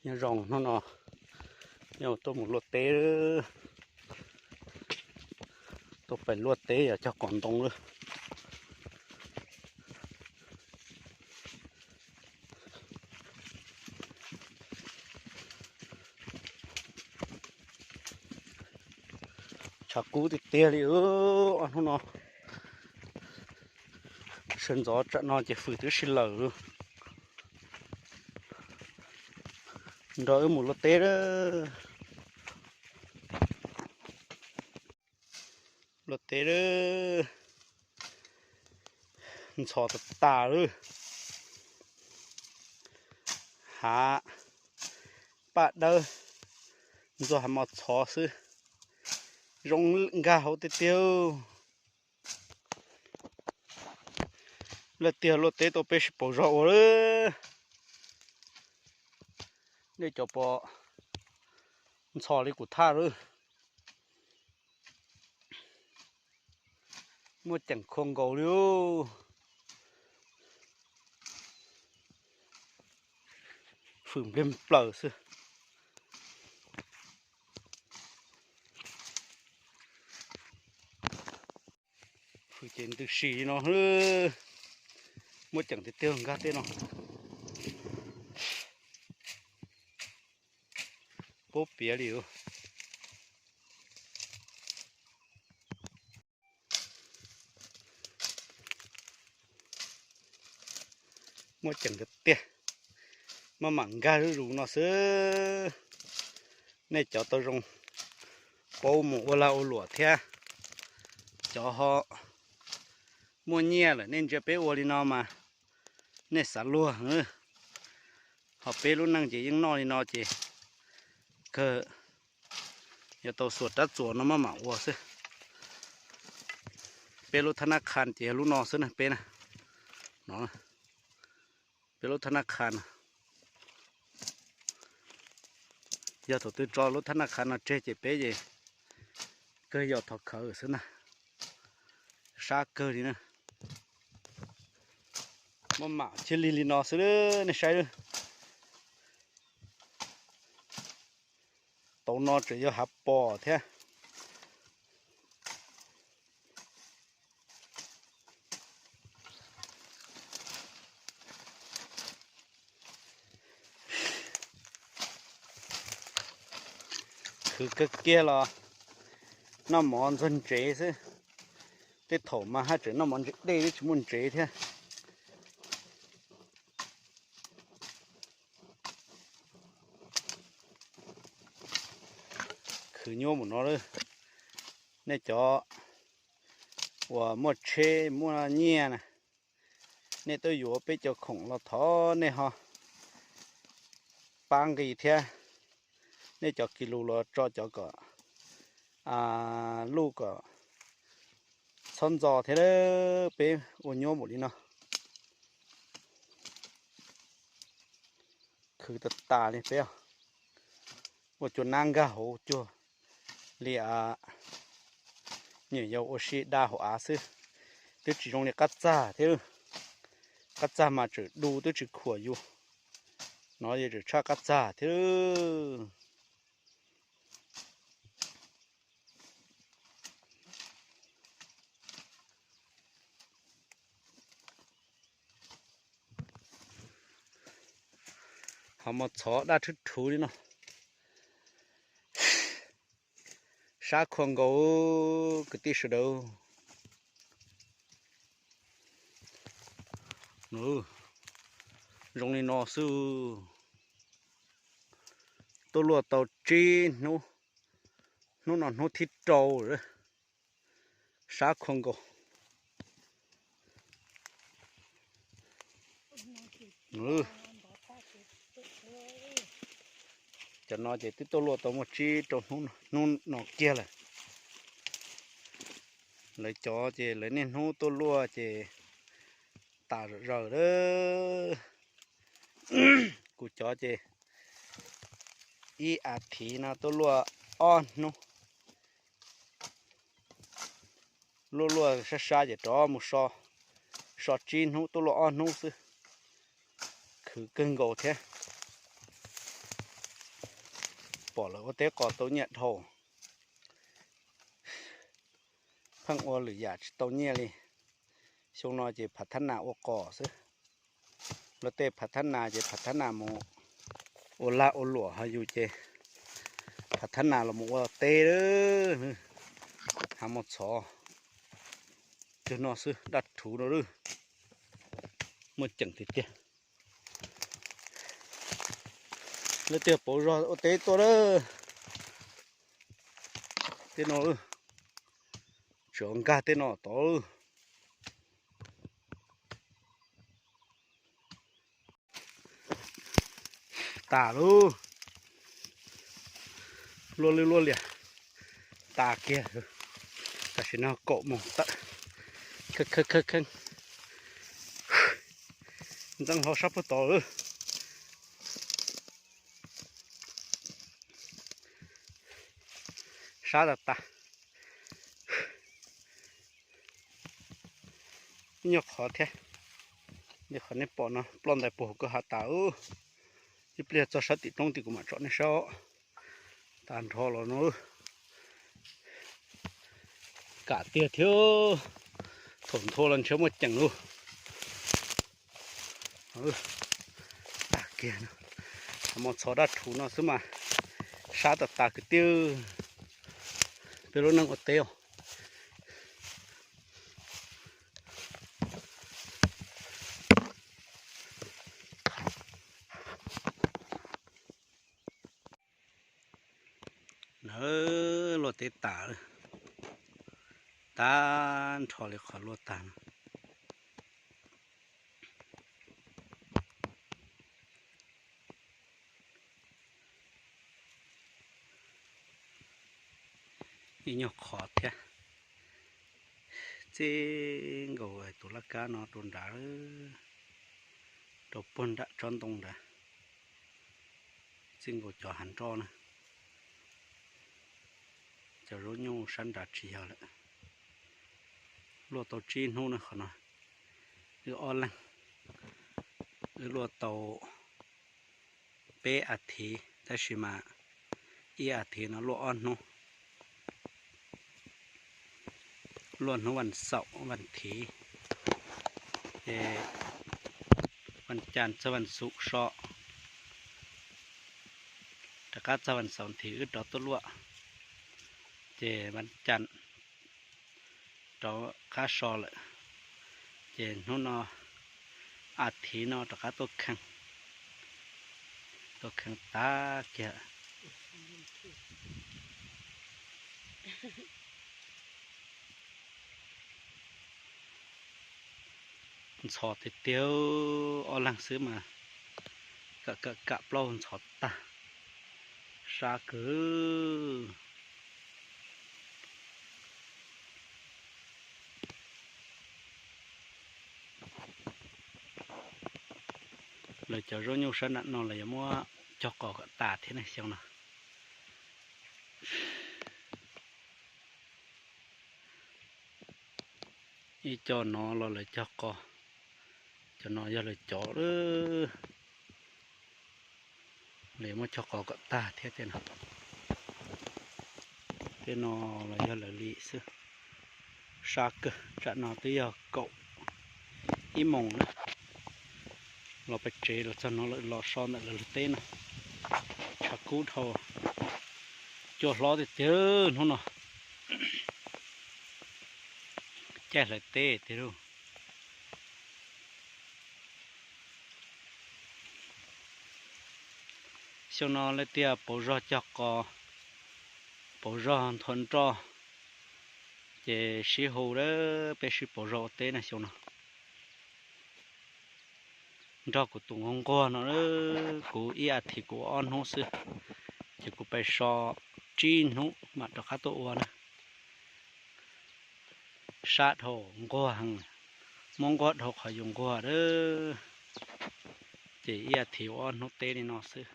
Nyob zoo hnub no, nyob tuaj mus luaj teb, tuaj pem luaj teb yog cog qos ntoo lawm. Tshav kub tiag tiag li, ob hnub no. Sawv ntxov tsam no ces fwm twb sib lawm. Nrog wb mus luaj teb. Luaj teb, ntxhov tas tas lawm. Hav paj dawb, ntxuag hav mos txhov xwb. Zoo nkag hauv tiag tiag. Luaj tiag luaj teb tuaj peb sib pauv zog ua lawm. Nej cov pom ntxhov li kuv thaj lawm. Muaj ceem khuav nkaus li. Fwm npliag plaws xwb. Fwm ces ntws si li no. Muaj ceem tiag tiag nkag tej no. Puab piav li. Muaj ceem tiag tiag, maj mam nkag zuj zus no xwb. Nej cov tau zoo, paub mus ua lag ua luam thiab. Cov ho muaj nyiaj lawm nej ntsia peb ua li no mas nej xav luag. Ho peb lub neej ces yeej noj li no ces kawg yuav tau xuas rab txuas no maj mam ua xwb. Peb lub thab nab qha ces yog lub no xwb na peb na. No, peb lub thab nab qha no, yog thaum twg tso lub thab nab qha no tseg ces peb ces kawg yog thov khawv xwb na. Sab kawg li na. Maj mam cia li li no xwb nej saib. Tau no tseem yog hav pos thiab. Khwv kawg kiag los noj mov ntxuag ntsev xwb. Tej thaum mas haj tseem noj mov ntsev dej twb tsis muaj ntsev thiab. Khwv nyuaj mus no lawm. Nej cov uas muaj tsheb muaj nyiaj na, nej twb yuav peb cov khoom los thov nej ho pab nqi thiab. Nej cov kis lus los tso cov kom luj kom txhob ntxo thiab. Peb ua nyuaj npaum li no. Khwv tas tas li peb, ua cua nab nkag hauv cuag li nyuam yaus ua si da hauv av xwb. Twb tsis zoo li qab txag thiab. Qab txag mas tseem du twb tsis khuam yus, no yog tseem tshaj qab txag thiab. Ho mos txhov daj rhuv rhuv li no. Sab khuav nkaus kwv tij sawv daws. Zoo li no xwb. Tuaj luaj tau tsib hnub, hnub no hnub thib rau lawm. Sab khuav nkaus. Cov no ces twb tuaj luaj tau muaj tsib rau hnub no kiag lawm. Lawv cov ces lawv niaj hnub tuaj luaj ces tas zom zaws lawm. Kuv cov ces ib as thiv no tuaj luaj ob hnub. Luaj luaj sab sab ces rov mus so, so tsib hnub tuaj luaj ob hnub xwb. Khwv kawg nkaus thiab. pom lawv ua teb qos tau nyiaj dhau, pheej ua lwm yam tsis tau nyiaj li. Xyoo no ces phav thab nas ua qos xwb. Luag tej phav thab nas ces phav thab nas mus ua lag ua luam, ho yus ces phav thab nas los mus ua teb lawm. Hav mos txhov cag no xwb, daj rhuv no lawm, muaj ceem tiag tiag. Lawv tiag pauv zog ua teb tuaj lawm. Tej no, tseem nkag tej no tod. Tas lawm, luaj lwj luaj liam, tas kiag. Tam sim no kaum moos tawm, kheej kheej kheej, ntxeev hlo sab puag tod lawm. Sab tas tas. Ib nyuag qhov thiab, li qhov nej pom no ploj ntais puag hauv kwj ha tas. Ib pliag txog sab tim roob tim kuv mam tsom nej saib. Tas nrho los no, kam tiag thiab. Thaum nthua los ntshe muaj ceem lauj. Tag kiag, mos txhov daj rhuv no xwb mas sab tas tas kwv tij. Peb lub neej ua teb os. Nawb, luaj teb tas, tag nrho li qhov luaj tag no. Ib nyuag qhov thiab. Txij nkaus tus laj kab no rau nrad, rau puag nram tsob ntoo nrad. Txij nkaus cov hav nroj na, cov zaub nyuj sab nrad tsis yog lawm. Luaj tau tsib hnub na qhov no. Wb ob leeg, wb luaj tau peb a thiv, tab sis mas ib a thiv no luaj ob hnub. Luaj hnub vas xaum vas thiv, ces vas cas txog vas xuv so, rov qab txog vas xaum thiv wb rov tuaj luaj, ces vas cas rov qab so lawm. Ces hnub no a thiv no rov qab tuaj kheej, tuaj kheej tag kiag. Ntxhov tiag tiag, ob leeg xwb mas kam kam kam plaub ntxhov tag, sab kawg. Lawv cov zaub nyuj sab nram no los yuav muab cog qos kom tas thiab ne xyoo no. Ib co no los lawv cog qos, cov no yog lawv cov lawm, lawv muab cog qos kom tag thiab tej no. Tej no los yog lawv li xwb, sab kawg. Tsam no twb yog kaum ib moos na, los pem tsev los txog no lawm, los so ntawm lawv lub teb no, tshav kub dhau, cua hlob tiag tiag hnub no, caij hlawv teb tiag lauj. Xyoo no leej twg pauv zog cog qos, pauv zog nthua nroj, ces sib hu, peb sib pauv zog ua teb na xyoo no. Nrog kuv tus nquag nquag no, kuv ib a thiv kuv ua ob hnub xwb, ces kuv pais so tsib hnub mam rov qab tuaj ua na. Sab dhau nquag heev, muab nquag dhau qhov yus nquag a, ces ib a thiv ua ob hnub teb li no xwb.